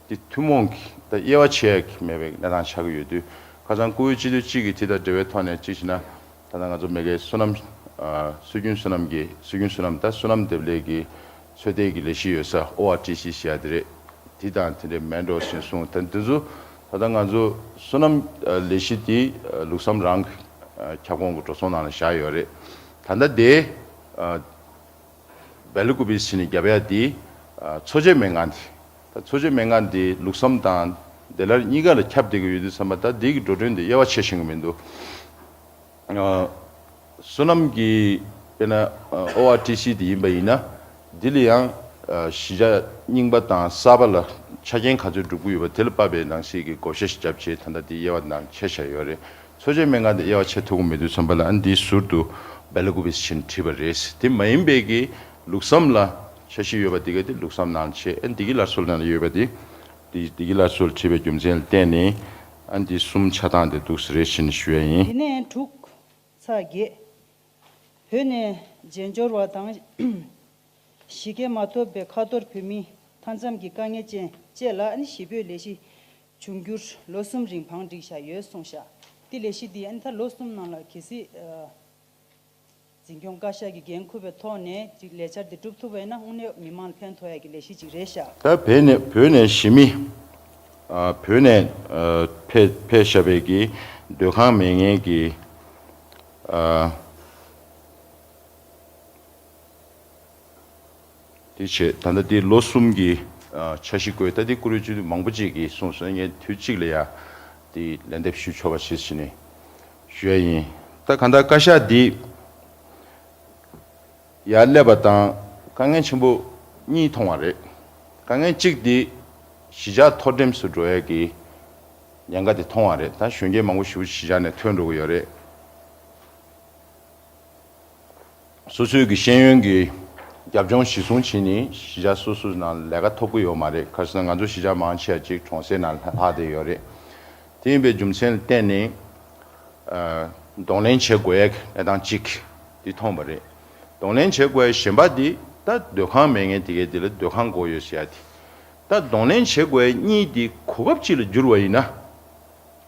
དེ་ཐུན་མོང་གི་ད་དབྱེ་བ་ཕྱེ་ཡ་གི་མེད་པའི་གནས་སྟངས་ཆགས་ཀྱི་ཡོད་དུས་ཁ་སང་བཀུར་འོས་སྤྱི་འཐུས་གཅིག་གིས་དེ་དང་འབྲེལ་བའི་ཐོག་ནས་གཅིག་བྱས་ན། ད་ལྟ་ང་ཚོ་མ་གིའི་བསོད་ནམས། ཨ། སྲོལ་རྒྱུན་བསོད་ནམས་ཀྱི་སྲོལ་རྒྱུན་བསོད་ནམས་ད་བསོད་ནམས་འདེབས་ལས་ཀྱི་ཚོད་ལྟའི་གི་ལས་གཞི་ཡོད་ས་ཨོ་ཨར་ཊི་སི་ཟེར་ཡ་དེ་རེད། དེ་དང་དེ་འདྲའི་མེད་འགྲོ་ཞེས་གསུངས། ད་འདི་ཚོ་ད་ལྟ་ང་ཚོ་བསོད་ནམས། ཨ། ལས་གཞི་དེ། ཨ། ལུགས་བསམ་རང་གི། ཨ། ཁྱབ་ཁོངས་ཀྱི་འགྲོ་སོང་ནང་ལ་བཞག་ཡོད་རེད། ད་ལྟ་དེ། ཨ། སྦེལ་ཀོབ་བྱས་ནས་བརྒྱབ་ཡ་དེ། ཨ། འཚོ་བྱེད་སྨན་ཁང་དེ། ད་འཚོ་བྱེད་སྨན་ཁང་དེ་ལུགས་བསམ་དང་ཌོ་ལར་གཉིས་ཀ་ལ་ཁྱབ་བསྡད་ཀྱི་ཡོད་དུས་ཙམ་པ་ད་དེ་གི་འགྲོ་གྲོན་དེ་དབྱེ་བ་ཕྱེ་ཤེས་ཀྱི་མི་འདུག་ཨ། བསོད་ནམས་ཀྱི་དཔེར་ན་ཨོ་ཨར་ཊི་སི་དེ་ཡིན་པ་ཡིན་ན། འདི་ལ་ཡང་། ཨ། གཞིས་ཆགས་རྙིང་པ་དང་གསར་པ་ལ་ཆ་རྐྱེན་ག་ཚོད་སྒྲུབ་ཀྱི་ཡོད་པ་དེ་ལ་དཔག་པའི་ནང་གསེས་ཀྱི་བགོ་བཤའ་ཞིག་བརྒྱབ་བྱས་ད་ལྟ་དེ་དབྱེ་བ་ནང་ཕྱེ་བཞག་ཡོད་རེད། འཚོ་བྱེད་སྨན་ཁང་དེ་དབྱེ་བ་ཕྱེ་ཐུབ་ཀྱི་མེད་དུས་ཙམ་པ་ལ་ཨ་ནི་འདིའི་ཟུར་དུ་སྦེལ་ཀོབ་བྱས་ནས་བྲིས་པ་རེད། དེ་མ་ཡིན་པའི་གི་ལུགས་བསམ་ལ་འཆར་གཞི་ཡོད་པ་དེ་ག་དེ་ལུགས་བསམ་ནང་བྱས་ཨ་ནི་བདེ་སྐྱིད་སླར་གསོ་ནང་ལ་ཡོད་པ་དེ། དེ་བདེ་སྐྱིད་སླར་གསོར་བྲིས་པའི་རྒྱུ་མཚན་ལ་བརྟེན་ནས་ཨ་ནི་དེ་གསུམ་ཆ་ཚང་དེ་འདུག་ས་རེད་ཞེས་ནས་ཞུ་ཡ་ཡིན། དེ་ནས་དྲུག་ཚེག་བརྒྱད། བོད་ནས་རྒྱལ་འབྱོར་བ་དང་གཞིས་སྐྱེལ་མ་ཐོབ་པའི་ཁ་ཐོར་བོད་མི་མཐའ་མཚམས་ཀྱི་དཀའ་ངལ་ཅན་བཅས་ལ་ཨ་ནི་གཞིས་སྤོས་ལས་གཞི་འབྱུང་འགྱུར་ལོ་གསུམ་རིང་བང་བསྒྲིགས་བཞག་ཡོད་གསུངས་ཤག་དེ་ལས་གཞི་འདི་ཨ་ནི་ད་ལོ་གསུམ་ནང་ལ་གལ་སྲིད། ཨ། འཛིན་སྐྱོང་བཀའ་ཤག་གི་འགན་འཁུར་བའི་ཐོག་ནས་ཅིག་ལས་འཆར་འདི་སྒྲུབ་ཐུབ་པ་ཡིན་ན་དངོས་གནས་མི་མང་ལ་ཕན་ཐོགས་ཡ་གི་ལས་གཞི་ཅིག་རེད་ཤག་ད་བོད་ནས་བོད་ནས་གཞིས་མི། ཨ། བོད་ནས། ཨ། ཕེབས་ཕེབས་བཞག་པའི་གི་སྡོད་ཁང་མེད་མཁན་གྱི། ཨ། དེ་བྱས་ད་ལྟ་དེ་ལོ་གསུམ་གྱི། ཨ། འཆར་གཞི་བཀོད། ད་དེ་བཀུར་འོས་སྤྱི་འཐུས་མང་པོ་ཅིག་གིས་གསུངས་སོང་། ངས་དུས་གཅིག་ལ་ཡ་དེ་ལན་འདེབས་ཞུ་ཆོག་པ་ཞིག་བྱས་ནས་ཞུ་ཡ་ཡིན། ད་གང་ལྟར་བཀའ་ཤག་འདི་ཡར་སླེབས་པ་དང་དཀའ་ངལ་ཆེན་པོ་གཉིས་མཐོང་བ་རེད། དཀའ་ངལ་གཅིག་འདི་གཞིས་ཆགས་མཐོ་འགྲེམས་སུ་འགྲོ་ཡ་གི་ཉེན་ཁ་དེ་མཐོང་བ་རེད། ད་གཞོན་སྐྱེས་མང་པོ་ཞིག་གཞིས་ཆགས་ནས་ཐོན་འགྲོ་གི་ཡོད་རེད། སོ་སོའི་གི་ཤེས་ཡོན་གྱི་རྒྱབ་ལྗོངས་གཞིར་བཟུང་བྱས་ནས་གཞིས་ཆགས་སོ་སོའི་ནང་ལས་ཀ་ཐོབ་ཀྱི་ཡོད་མ་རེད། ག་རེ་ཟེར་ན་ང་ཚོ་གཞིས་ཆགས་མང་ཆེ་བ་ཅིག་གྲོང་གསེབ་ནང་ལྷག་བསྡད་ཡོད་རེད། དེ་ཡིན་པའི་རྒྱུ་མཚན་ལ་བརྟེན་ནས། ཨ། གདོང་ལེན་བྱེད་དགོས་ཡ་གི་གནས་སྟངས་གཅིག་འདི་མཐོང་བ་རེད། གདོང་ལེན་བྱེད་དགོས་ཡ་གཞན་པ་འདི་ད་སྡོད་ཁང་མེད་མཁན་དེ་གས་འདི་ལ་སྡོད་ཁང་དགོས་ཡོད་ཟེར་ཡ་དེ། ད་གདོང་ལེན་བྱེད་དགོས་ཡ་གཉིས་འདི་གོ་སྐབས་གཅིག་ལ་བསྒྱུར་བ་ཡིན་ན།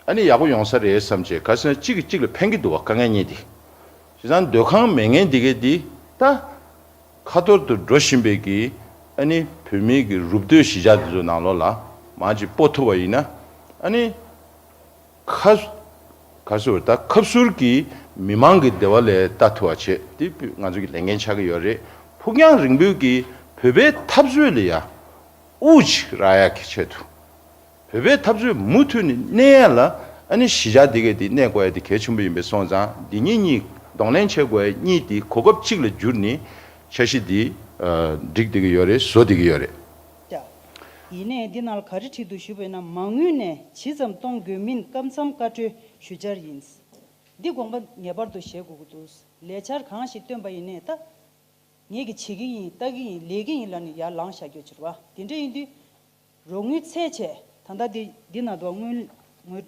ཨ་ནི་ཡག་པོ་ཡོང་ས་རེད་བསམ་བྱས། ག་རེ་ཟེར་ན་གཅིག་གིས་གཅིག་ལ་ཕན་གྱི་འདུག་བ། དཀའ་ངལ་གཉིས་དེ། བྱས་ཙང་སྡོད་ཁང་མེད་མཁན་དེ་གས་དེ་ད་ཁ་ཐོར་དུ་འགྲོ་བཞིན་པའི་གི་ཨ་ནི་བོད་མིའི་གི་རུབ་སྡོད་གཞིས་ཆགས་དེ་ཚོ་ནང་ལོགས་ལ་མར་ཅིག་སྤོ་ཐུབ་པ་ཡིན་ན། ཨ་ནི་ཁ་ག་ཟེར་ད་ཁབ་ཟུར་གྱི་མི་མང་གི་བདེ་བ་ལ་ལྟ་ཐུབ་པ་བྱས་དེ་ང་ཚོ་གི་ལས་འགན་ཆགས་ཀྱི་ཡོད་རེད། ཕུགས་རྒྱང་རིང་པོའི་གི་བོད་པའི་འཐབ་རྩོད་ལ་ཡ་དབུགས་ཅིག་རག་ཡ་གི་ཆེད་དུ། བོད་པའི་འཐབ་རྩོད་མུ་མཐུད་ནས་གནས་ཡ་ལ་ཨ་ནི་གཞིས་ཆགས་འདི་གས་འདི་གནས་དགོས་ཡ་འདི་གལ་ཆེན་པོ་ཡིན་པས་སོང་ཙང་འདི་གཉིས་གཉིས་གདོང་ལེན་བྱེད་དགོས་ཡ་གཉིས་འདི་གོ་སྐབས་གཅིག་ལ་བསྒྱུར་ནས་འཆར་གཞི་འདི་ཨ་སྒྲིག་བསྡད་ཀྱི་ཡོད་རེད། བཟོ་བསྡད་ཀྱི་ཡོད་རེད། ཡིན་ནའི་འདི་ནང་ལ་ག་རེ་བྲིས་འདུག་ཞུས་པ་ཡིན་ན་མ་དངུལ་ནས་ཇི་ཙམ་གཏོང་དགོས་མིན་སྐབས་མཚམས་བཀའ་འཁྲོལ་ཞུ་འཆར་ཡིན། འདི་དགོངས་པ་ངེས་པར་དུ་བཞེས་དགོས་ཀྱི་འདུག་ལས་འཆར་གང་ཞིག་བཏོན་པ་ཡིན་ནའི་ད། ངེད་ཀྱིས་བྱེད་ཀྱི་ཡིན། ལྟ་གི་ཡིན། ལས་ཀྱི་ཡིན་ལབ་ནས་ཡར་ལངས་བཞག་རྒྱུ་ཅིག་རེད་བ། དེ་འདྲ་ཡིན་དུས། རོགས་དངུལ་ཚད་བྱས་ད་ལྟ་འདི་འདི་ན་འདུག་དངུལ་དངུལ།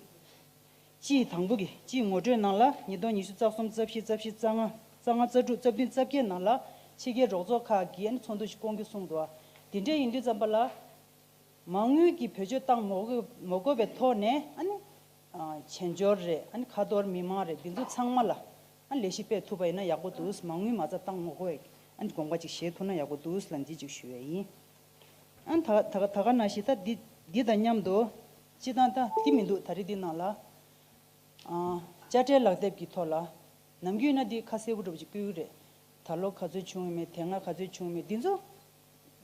སྤྱིའི་དང་པོ་གི་སྤྱིའི་ངོ་སྤྲོད་ནང་ལ་ཉིས་སྟོང་ཉི་ཤུ་རྩ་གསུམ་རྩ་བཞི་རྩ་བཞི་རྩ་ལྔ་རྩ་ལྔ་རྩ་དྲུག་རྩ་བདུན་རྩ་བརྒྱད་ནང་ལ་ཕྱི་རྒྱལ་རོགས་ཚོགས་ཁག་གིས་ཨ་ནི་ཚོགས་འདུ་ཞིག་བསྐོང་རྒྱུ་གསུངས་འདུག་དེ་འདྲ་ཡིན་དུས་ཙམ་པ་ལ། མ་དངུལ་གྱི་བེད་སྤྱོད་བཏང་མ་དགོས་མ་དགོས་པའི་ཐོག་ནས་ཨ་ནི། ཨ། བྱེས་འབྱོར་རེད། ཨ་ནི་ཁ་ཐོར་མི་མང་རེད། འདི་ཚོ་ཚང་མ་ལ་ཨ་ནི་ལས་གཞི་སྤེལ་ཐུབ་པ་ཡིན་ན་ཡག་པོ་འདུག་མ་དངུལ་མ་རྩ་བཏང་མ་དགོས་པའི་ཨ་ནི་དགོངས་པ་ཅིག་བཞེས་ཐུབ་ན་ཡག་པོ་འདུག་ལབ་འདི་ཅིག་ཞུ་ཡ་ཡིན། ཨ་ནི་ད་ད་ད་ག་ནང་བཞིན་ད་འདི་འདི་དང་མཉམ་དུ་སྤྱི་བཏང་ད་འདི་མི་འདུག་ད་རེས་འདི་ནང་ལ། ཨ། དཔྱ་ཁྲལ་ལག་དེབ་ཀྱི་ཐོག་ལ། ནམ་རྒྱུན་ན་འདི་ཁ་གསལ་པོ་འདྲ་པོ་ཅིག་བསྐུལ་གི་རེད། ད་ལོ་ག་ཚོད་བྱུང་ཡོད་མེད། དེ་སྔ་ག་ཚོད་བྱུང་ཡོད་མེད། འདི་ཚོ་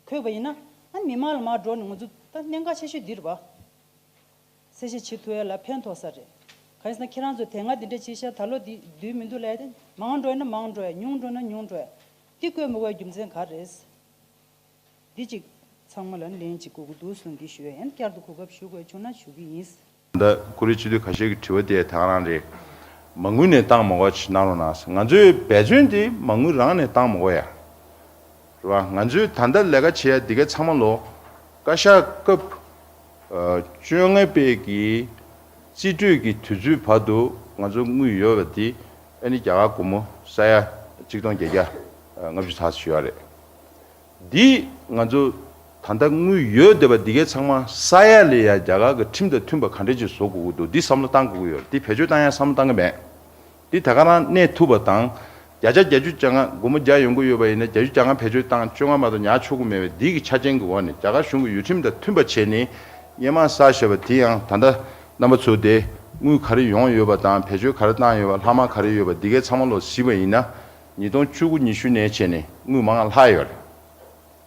འཁོད་པ་ཡིན་ན། ཨ། མི་མང་ལ་མར་འགྲོ་ནས་ང་ཚོ་ད་གནད་འགག་ཆེ་ཤོས་འདི་རེད་པ། གསལ་བཤད་བྱེད་ཐུབ་ཡ་ལ་ཕན་ཐོགས་ས་རེད། གང་ཡིན་ཟེར་ན་ཁྱེད་རང་ཚོ་དེ་སྔ་འདི་འདྲ་བྱས་ཤག་ད་ལོ་འདི་བསྡུས་མི་འདུག་ལབ་ཡ་དེ། མང་འགྲོ་ཡ་ན་མང་འགྲོ་ཡ། ཉུང་འགྲོ་ན་ཉུང་འགྲོ་ཡ། འདི་བཀོད་མི་དགོས་ཡ་རྒྱུ་མཚན་ག་རེ་རེད། འདི་གཅིག་ཚང་མ་ལ་ལན་གཅིག་དགོས་ཀྱི་འདུག་གསུངས་འདི་ཞུ་ཡ་ཡིན། བསྐྱར་དུ་གོ་སྐབས་ཞུ་དགོས་བྱུང་ན་ཞུ་གི་ཡིན། ད་ཀུ་རེ་སྤྱི་འཐུས་ཁ་ཤས་ཀྱི་དྲི་བ་དེ་ད་ག་རང་རེད། མ་དངུལ་ནས་བཏང་མ་དགོས་ཅིག་གནང་རོགས་གནང་། ང་ཚོའི་འབད་བརྩོན་དེ་མ་དངུལ་རང་ནས་བཏང་མ་དགོས་ཡ། རེད་བ། ང་ཚོའི་ད་ལྟ་ལས་ཀ་བྱེད་ཡ་འདི་གའི་ཚང་མ་ལོ་བཀའ་ཤག་སྐབས་ཨ་བཅོ་ལྔ་པའི་གི་རྩིས་སྤྲོད་ཀྱི་དུས་ཚོད་བར་དུ་ང་ཚོ་དངུལ་ཡོད་པ་འདི་ཨ་ནི་རྒྱ་གར་སྒོར་མོ་ས་ཡ་གཅིག་སྟོང་བརྒྱད་བརྒྱ་ལྔ་བཅུ་ཙམ་ཞིག་ཡོད་རེད། འདི་ང་ཚོ་ད་ལྟ་དངུལ་ཡོད་བསྡད་པ་འདི་གའི་ཚང་མ་ས་ཡ་ལ་ཡ་རྒྱ་གར་གྱི་ཁྲིམས་དང་མཐུན་པ་ག་འདྲས་ཅིག་བཟོ་དགོས་ཀྱི་འདུག་འདི་བསམ་བློ་བཏང་དགོས་ཀྱི་ཡོད་རེད། འདི་བེད་སྤྱོད་བཏང་ཡ་བསམ་བློ་བཏང་གི་མེད། འདི་ད་ག་རང་གནས་ཐུབ་པ་དང་། བརྒྱ་ཆ་བརྒྱད་ཅུ་གྱ་ལྔ། སྒོར་མོ་བརྒྱ་ཡོང་གི་ཡོད་པ་ཡིན་ན་བརྒྱད་ཅུ་གྱ་ལྔ་བེད་སྤྱོད་བཏང་། བཅོ་ལྔ་མ་གཏོགས་ཉར་ཆོག་གི་མེད་པའི་འདི་གི་ཆ་རྐྱེན་གྱི་འོག་ནས་རྒྱ་གར་གཞུང་གི་ཡུལ་ཁྲིམས་དང་མཐུན་པ་བྱས་ནས་སྔོན་མ་བསགས་བཞག་པ་དེ་ཡང་ད་ལྟ་རྣམ་པ་ཚོ་དེ་དངུལ་ག་རེ་ཡོང་ཡོད་པ་དང་། བེད་སྤྱོད་ག་རེ་བཏང་ཡོད་པ། ལྷག་མ་ག་རེ་ཡོད་པ། འདི་གའི་ཚང་མ་ལོ་གཟིགས་པ་ཡིན་ན། ཉིས་སྟོང་བཅུ་དགུ་ཉི་ཤུ་ནས་བྱས་ནས་དངུལ་མང་ལྷག་ཡོད་རེད།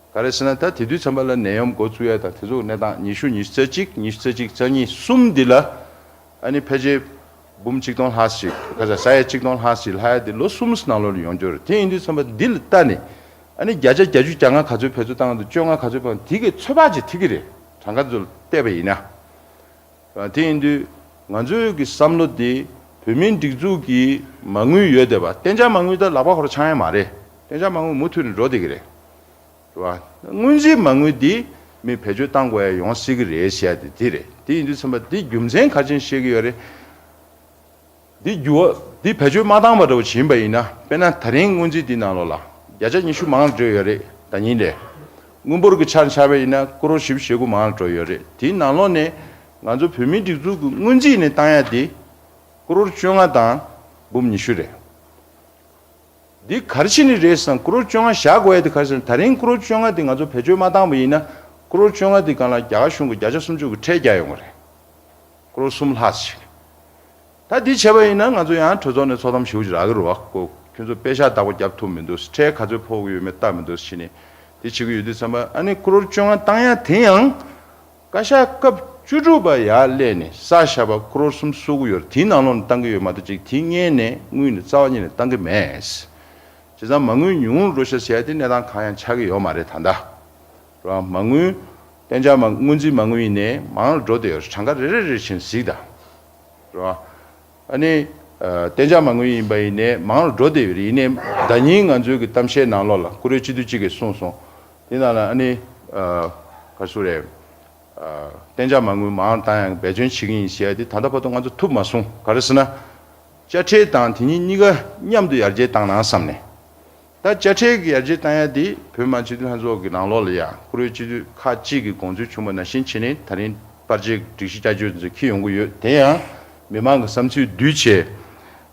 ག་རེ་ཟེར་ན། ད་དེ་དུས་ཙམ་པ་ལ་ནད་ཡམས་འགོ་བཙུགས་ཡ་དང་དེ་ཚོ་གི་གནས་སྟངས། ཉི་ཤུ། ཉི་ཤུ་རྩ་གཅིག། ཉི་ཤུ་རྩ་གཅིག་རྩ་གཉིས། གསུམ་འདི་ལ་ཨ་ནི་ཕལ་ཆེར་འབུམ་གཅིག་སྟོང་ལྷག་ཞིག་ག་ས་ས་ཡ་གཅིག་སྟོང་ལྷག་ཞིག་ལྷག་ཡ་དེ་ལོ་གསུམ་ནང་ལོགས་ལ་ཡོང་རྒྱུ་རེད། དེ་ཡིན་དུས་ཙམ་པ་འདི་ལ་ལྟ་ནས་ཨ་ནི་བརྒྱ་ཆ་བརྒྱད་ཅུ་གྱ་ལྔ་ག་ཚོད་བེད་སྤྱོད་བཏང་འདུག་བཅོ་ལྔ་ག་ཚོད་བཏང་འདུག་དེ་གའི་ཚོད་དཔག་ཅིག་ཐིག་གི་རེད། གྲངས་ཀ་ཚོ་བལྟས་པ་ཡིན་ན། དེ་ཡིན་དུས་ང་ཚོའི་གི་བསམ་བློ་དེ་བོད་མིའི་སྒྲིག་འཛུགས་ཀྱི་མ་དངུལ་ཡོད་བསྡད་པ། གཏན་འཇགས་མ་དངུལ་ད་ལག་པ་ཁོ་རང་འཆང་ཡ་མ་རེད། གཏན་འཇགས་མ་དངུལ་མུ་མཐུད་ནས་འགྲོ་བསྡད་ཀྱི་རེད། རེད་བ། སྔོན་རྩིས་མ་དངུལ་འདི་མི་བེད་སྤྱོད་བཏང་དགོས་ཡ་ཡོང་སྲིད་ཀྱི་རེད་ཟེར་ཡ་དེ་འདི་རེད། དེ་ཡིན་དུས་ཙམ་པ་འདི་རྒྱུ་མཚན་ག་རེ་བྱས་ནས་བཤད་ཀྱི་ཡོད་རེད། འདི་འགྱུར་བ་འདི་བེད་སྤྱོད་མ་བཏང་པ་འདྲ་བོ་ཡིན་པ་ཡིན་ན། དཔེར་ན་ད་རིང་སྔོན་རྩིས་འདི་ནང་ལོགས་ལ་བརྒྱ་ཆ་ཉི་ཤུ་མང་འགྲོ་ཡོད་རེད། ཟླ་ཉིན་ལས། དངུལ་འབོར་གྱི་ཆ་ཆ་བ་ཡིན་ན་ཀོ་རོར་བཞི་བཅུ་ཞེ་དགུ་མང་འགྲོ་ཡོད་རེད། དེའི་ནང་ལོགས་ནས་ང་ཚོ་བོད་མིའི་སྒྲིག་འཛུགས་ཀྱི་སྔོན་རྩིས་ནས་བཏང་ཡ་དེ་ཀོ་རོར་བཅོ་ལྔ་དང་འབུམ་ཉི་ཤུ་རེད། འདི་ག་རེ་བྱས་ནས་རེད་ཟེར་ན། ཀོ་རོར་བཅོ་ལྔ་བཞག་དགོས་ཡ་དེ་ག་རེ་ཟེར་ན། ད་རིང་ཀོ་རོར་བཅོ་ལྔ་དེ་ང་ཚོ་བེད་སྤྱོད་མ་བཏང་པ་ཡིན་ན། ཀོ་རོར་བཅོ་ལྔ་དེ་སྒང་ལ་རྒྱ་གར་གཞུང་གིས་བརྒྱ་ཆ་སུམ་ཅུ་གི་ཁྲལ་རྒྱག་ཡོང་གི་རེད། ཀོ་རོར་གསུམ་ལྷག་ཞིག་ད་འདི་བྱས་པ་ཡིན་ན་ང་ཚོ་ཡང་གྲོས་ཚོགས་ནས་ཚོགས་གཏམ་ཞེ་པོ་ཅིག་རག་གི་རེད་བ། ཁྱོད་ཚོ་པེ་ཤག་བདག་པོ་རྒྱབ་ཐུབ་མི་འདུག་ཁྲལ་ག་ཚོད་ཕོག་གི་ཡོད་མེད་ལྟ་མི་འདུག་ཟེར་ནས་དེ་བྱེད་ཀྱི་ཡོད་དུས་ཙམ་པ། ཨ་ནི་ཀོ་རོར་བཅོ་ལྔ་བཏང་ཡ་དེ་ཡང་བཀའ་ཤག་སྐབས་བཅུ་དྲུག་པ་ཡར་སླེབས་ནས་བསགས་བཞག་པ་ཀོ་རོར་གསུམ་བསུབ་ཀྱི་ཡོད་རེད། དེའི་ནང་ལོགས་ནས་བཏང་གི་ཡོད་མ་གཏོགས། ཅིག་དེའི་སྔོན་ནས་དངུལ་ནི་རྩ་བ་ཉིད་ནས་བཏང་གི་མེད། བྱས་ཙང་མ་དངུལ་ཉུང་རུ་འགྲོ་ཤག་ཟེར་ཡ་དེ་གནས་སྟངས་གང་ཡང་ཆགས་ཀྱི་ཡོད་མ་རེད་ད་ལྟ། རེད་བ། མ་དངུལ་གཏན་འཇགས་མ་སྔོན་རྩིས་མ་དངུལ་ཡིན་ནའི་མང་རུ་འགྲོ་བསྡད་ཡོད་རེད། གྲངས་ཀ་རེ་རེ་རེ་བཞིན་གཟིགས་དང་། རེད་བ། ཨ་ནི་ཨ་གཏན་འཇགས་མ་དངུལ་ཡིན་པ་ཡིན་ནའི་མང་རུ་འགྲོ་བསྡད་ཡོད་རེད། ཡིན་ནའི་ཟླ་ཉིན་ང་ཚོའི་གི་གཏམ་བཤད་ནང་ལོགས་ལ་ཀུ་རེ་སྤྱི་འཐུས་གཅིག་གིས་གསུངས་སོང་། དེ་ནང་ལ་ཨ་ནི་ཨ་ག་རེ་ཟེར་རེད། ཨ་གཏན་འཇགས་མ་དངུལ་མང་རུ་བཏང་ཡག་འབད་བརྩོན་བྱེད་ཀྱི་ཡིན་ཟེར་ཡ་དེ་ད་ལྟ་བར་དུ་ང་ཚོ་ཐུབ་མ་སོང་། ག་རེ་ཟེར་ན། དཔྱ་ཁྲལ་དང་དེ་གཉིས་གཉིས་ཀ་མཉམ་དུ་ཡར་རྒྱས་བཏང་ན་བསམ་ནས། ད་དཔྱ་ཁྲལ་གྱི་ཡར་རྒྱས་བཏང་ཡ་དེ་བོད་མི་མང་སྤྱི་འཐུས་ལྷན་ཚོགས་ཀྱི་ནང་ལོགས་ལ་ཡ་ཀུ་རེ་སྤྱི་འཐུས་ཁག་ཅིག་གིས་དགོངས་ཚུལ་བྱུང་བ་ནང་བཞིན་བྱས་ནས་ད་རིང་པར་ཆས་སྒྲིག་གཞི་བསྐྱར་བཅོས་འདི་ཚོ་འཁྱེར་ཡོང་གི་ཡོད། དེ་ཡང་མི་མང་གི་བསམ་ཚུལ་བསྡུས་བྱས་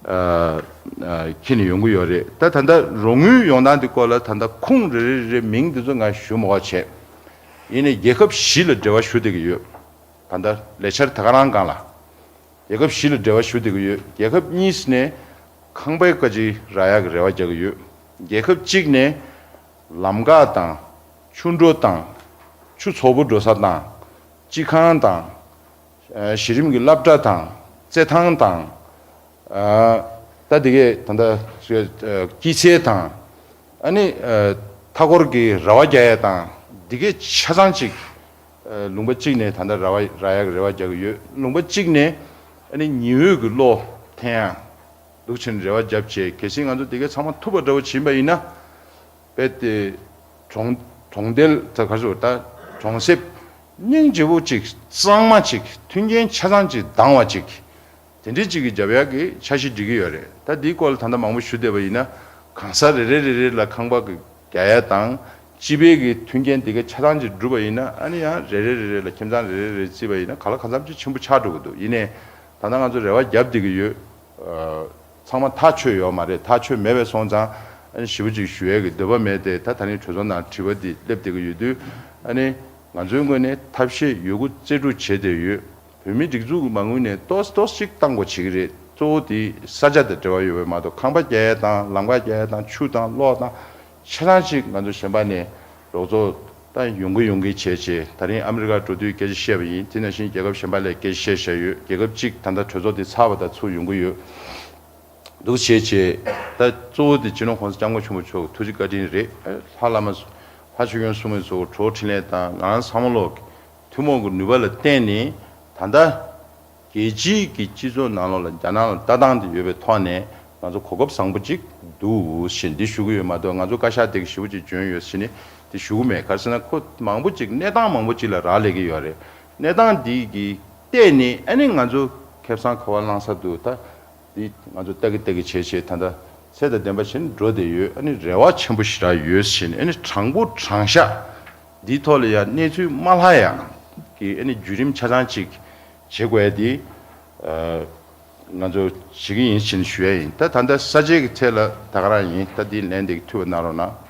ཨ་ཨ་འཁྱེར་ནས་ཡོང་གི་ཡོད་རེད། ད་ད་ལྟ་རོགས་དངུལ་ཡོང་སྟངས་འདི་སྐོར་ལ་ད་ལྟ་ཁུངས་རེ་རེ་རེ་མིང་འདི་ཚོ་ང་ཞུ་མ་དགོས་བྱས། ཡིན་ནའི་རྒྱལ་ཁབ་བཞི་ལ་འབྲེལ་བ་ཞུ་བསྡད་ཀྱི་ཡོད། ད་ལྟ་ལས་འཆར་ད་ག་རང་སྒང་ལ། རྒྱལ་ཁབ་བཞི་ལ་འབྲེལ་བ་ཞུ་བསྡད་ཀྱི་ཡོད། རྒྱལ་ཁབ་གཉིས་ནས་ཁང་པའི་བཀའ་སྤྱི་རག་ཡག་གི་རེ་བ་རྒྱག་གི་ཡོད། རྒྱལ་ཁབ་གཅིག་ནས་ལམ་འགག་དང་ཆུ་འགྲོ་དང་ཆུ་ཚོགས་པོ་འགྲོ་ས་དང་སྤྱི་ཁང་དང་ཨ་གཞི་རིམ་གྱི་སློབ་གྲྭ་དང་རྩེད་ཐང་དང་ཨ་ད་དེ་གས་ད་ལྟ་སྐྱིད་ཚལ་དང་། ཨ་ནི་ཨ་མཐའ་འཁོར་གྱི་ར་བ་རྒྱག་ཡ་དང་འདི་གས་ཆ་ཚང་ཅིག་ཨ་ལུང་པ་གཅིག་ནས་ད་ལྟ་ར་བ་རག་ཡག་རེ་བ་རྒྱག་གི་ཡོད། ལུང་པ་གཅིག་ནས་ཨ་ནི་ཉི་འོད་ཀྱི་གློག་འཐེན་ཡག་འདུག་བྱས་ནས་རེ་བ་བརྒྱབ་བྱས། གལ་སྲིད་ང་ཚོ་འདི་གས་ཚང་མ་ཐུབ་པ་འདྲ་བོ་ཕྱིན་པ་ཡིན་ན། རྦད་དེ་གྲོང་གྲོང་རྡལ་ད་ག་ཚོད་ད་གྲོང་གསེབ་སྙིང་རྗེ་པོ་ཅིག་གཙང་མ་ཅིག་མཐུན་རྐྱེན་ཆ་ཚང་ཅིག་དྭངས་བ་ཅིག་དེ་འདྲའི་ཅིག་གི་རྒྱབ་ཡག་གི་འཆར་གཞི་སྒྲིག་གི་ཡོད་རེད། ད་འདིའི་སྐོར་ལ་ད་ལྟ་མང་པོ་ཞུ་བསྡད་པ་ཡིན་ན། གང་ས་རེ་རེ་རེ་རེ་ལ་ཁང་པ་གི་རྒྱག་ཡ་དང་སྤྱི་པའི་གི་མཐུན་རྐྱེན་དེ་ག་ཆ་ཚང་ཅིག་བསྒྲུབས་པ་ཡིན་ན། ཨ་ནི་ཡང་རེ་རེ་རེ་རེ་ལ་ཁྱིམ་ཚང་རེ་རེ་རེ་རེ་བརྩིས་པ་ཡིན་ན་གང་ལ་གང་འཚམ་ཅིག་ཆེན་པོ་ཆགས་འགྲོ་གི་འདུག་ཡིན་ནའི་ད་ལྟ་ང་ཚོ་རེ་བ་བརྒྱབ་བསྡད་ཀྱི་ཡོད། ཨ་ཚང་མ་ཐག་ཆོད་ཡོད་མ་རེད། ཐག་ཆོད་མེད་པའི་སོང་ཙང་ཨ་ནི་ཞེ་པོ་ཅིག་ཞུ་ཡས་ཀྱི་འདོད་པ་མེད་དེ། ད་ད་རིང་གྲོས་ཚོགས་ནང་དྲི་བ་འདི་སླེབས་བསྡད་ཀྱི་ཡོད་དུས། ཨ་ནི་ང་ཚོའི་ངོས་ནས་ཐབས་ཤེས་ཡོད་རྒུ་རྩལ་སྤྲུགས་བྱས་བསྡད་ཡོད། བོད་མིའི་སྒྲིག་འཛུགས་ཀྱི་མ་དངུལ་ནས་ཏོག་ཙམ་ཏོག་ཙམ་ཅིག་བཏང་དགོས་བྱེད་ཀྱི་རེད། གཙོ་བོ་དེ་ས་ཆ་དང་འབྲེལ་བ་ཡོད་པ་མ་གཏོགས། ཁང་པ་རྒྱག་ཡས་དང་ལམ་ཁ་རྒྱག་ཡས་དང་ཆུ་དང་གློག་དང་ཆ་ཚང་ཅིག་ང་ཚོ་གཞན་པ་ནས་རོགས་ཚོགས་ད་ཡོང་གི་ཡོང་གི་བྱས་བྱས། ད་རིང་ཨ་མི་རི་ཀ་འགྲོ་དུས་སྐད་ཆ་བཤད་པ་ཡིན། དེ་ནང་བཞིན་རྒྱལ་ཁབ་གཞན་པ་ལ་སྐད་ཆ་བཤད་བཞག་ཡོད། རྒྱལ་ཁབ་གཅིག་ད་ལྟ་གྲོས་ཚོགས་དེ་ཚར་བ་དང་ཚུར་ཡོང་གི་ཡོད་འདུག་བྱས་བྱས། ད་གཙོ་བོ་དེ་སྤྱི་ནོར་༸གོང་ས་༸སྐྱབས་མགོན་ཆེན་པོ་མཆོག་གི་ཐུགས་རྗེ་བཀའ་དྲིན་རེད། ལྷ་བླ་མ་ལྷ་ཆོས་སྐྱོང་སྲུང་མའི་ཚོགས་གྲོགས་འཕྲིན་ལས་དང་ང་རང་ཚང་མ་ལོག་གི་ཐུན་མོང་གི་ནུས་པ་ལ་བརྟེན་ནས་ད་ལྟ་རྒྱལ་སྤྱིའི་གི་སྤྱི་ཚོགས་ནང་ལོགས་ལ་རྒྱ་ནག་ལ་ལྟ་སྟངས་དེ་ཡོད་པའི་ཐོག་ནས་ང་ཚོ་གོ་སྐབས་བཟང་པོ་ཅིག་འདུག་ཞེས་འདི་ཞུ་གི་ཡོད་མ་གཏོགས། ང་ཚོ་བཀའ་ཤག་དེ་གི་ཞེ་པོ་ཅིག་འཇོན་ཡོད་ཟེར་ནས་འདི་ཞུ་གི་མེད། ག་རེ་ཟེར་ན་ཁོ་མང་པོ་ཅིག་གནས་སྟངས་མང་པོ་ཅིག་ལ་རག་ལས་ཀྱི་ཡོད་རེད། གནས་སྟངས་འདི་གི་བལྟས་ནས་ཨ་ནི་ང་ཚོ་ཁེ་བཟང་ག་པར་བླང་ས་འདུག་ད་འདི་ང་ཚོ་ལྟ་གི་ལྟ་གི་བྱས་བྱས་ད་ལྟ་ཚད་དང་ལྡན་པ་བྱས་ནས་འགྲོ་བསྡད་ཡོད། ཨ་ནི་རེ་བ་ཆེན་པོ་ཞེ་དྲག་ཡོད་ཟེར་ནས། ཨ་ནི་དྲང་པོ་དྲང་བཞག་འདིའི་ཐོག་ལ་ཡང་གནས་ཚུལ་མ་ལྷག་ཡག་གི་ཨ་ནི་བརྒྱུད་རིམ་ཆ་ཚང་ཅིག་བྱེད་དགོས་ཡ་དེ་ང་ཚོ་བྱེད་ཀྱི་ཡིན་ཞེས་ཞུ་ཡ་ཡིན། ད་ད་ལྟ་ས་ཆའི་གི་ཐད་ལ་ད་ག་རང་ཡིན། ད་འདི་ལན་འདེབས་ཐུབ་པ་གནང་རོགས་གནང་།